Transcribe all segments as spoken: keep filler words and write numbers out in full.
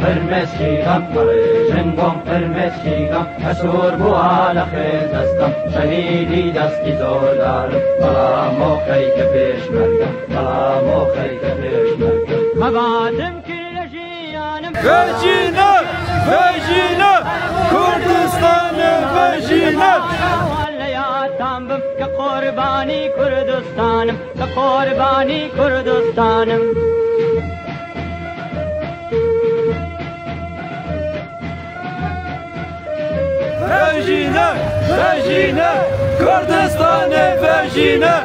Pirmesî gam, jin gom pirmesî gam, esor bu ala xêl destam, şehîdî destî zordarim, bala moxey ke pêşmergem, bala moxey ke pêşmergem. Xebatim kir le jiyanim. Vejîne, vejîne, Kurdistanê vejîne. Wele yatan bim ke qurbanî Kurdistanim, ke qurbanî Kurdistanim. Vejîne, vejîne, Kurdistanê vejîne.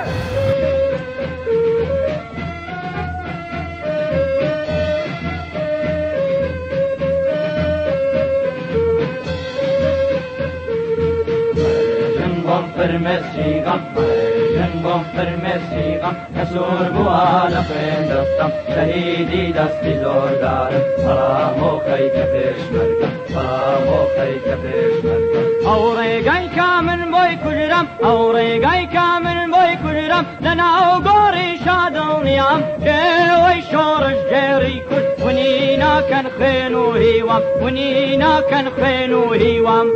Jin bom pirmesî gam, jin bom pirmesî gam. Esor bu ala xêl destam, şehîdî destî zordarim, bala moxey ke pêşmergem, bala moxey ke pêşmergem. Ew rêgay ka min boy kujram, ew rêgay ka min boy kujram, li nav gorî şadilniyam, şêwey şoriş jêrî kurt, winî naken xên û hîwam, winî naken xên û hîwam.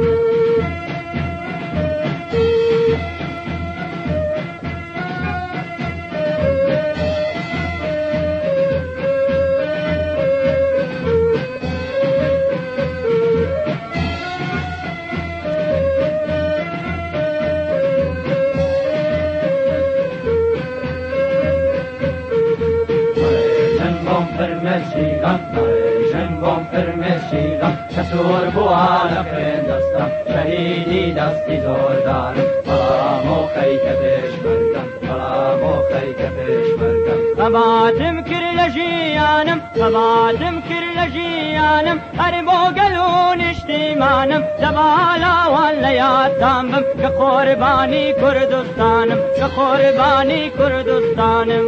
Jin bom pirmesî gam, jin bom pirmesî gam. Kesor bu ala xêl destam, şehîdî destî zordarim, bala moxey ke pêşmergem, bala moxey ke pêşmergem. Xebatim kir le jiyanim, xebatim kir le jiyanim, her bo gel û niştîmanim, li bala wan le yatan bim, ke qurbanî Kurdistanim, ke qurbanî Kurdistanim.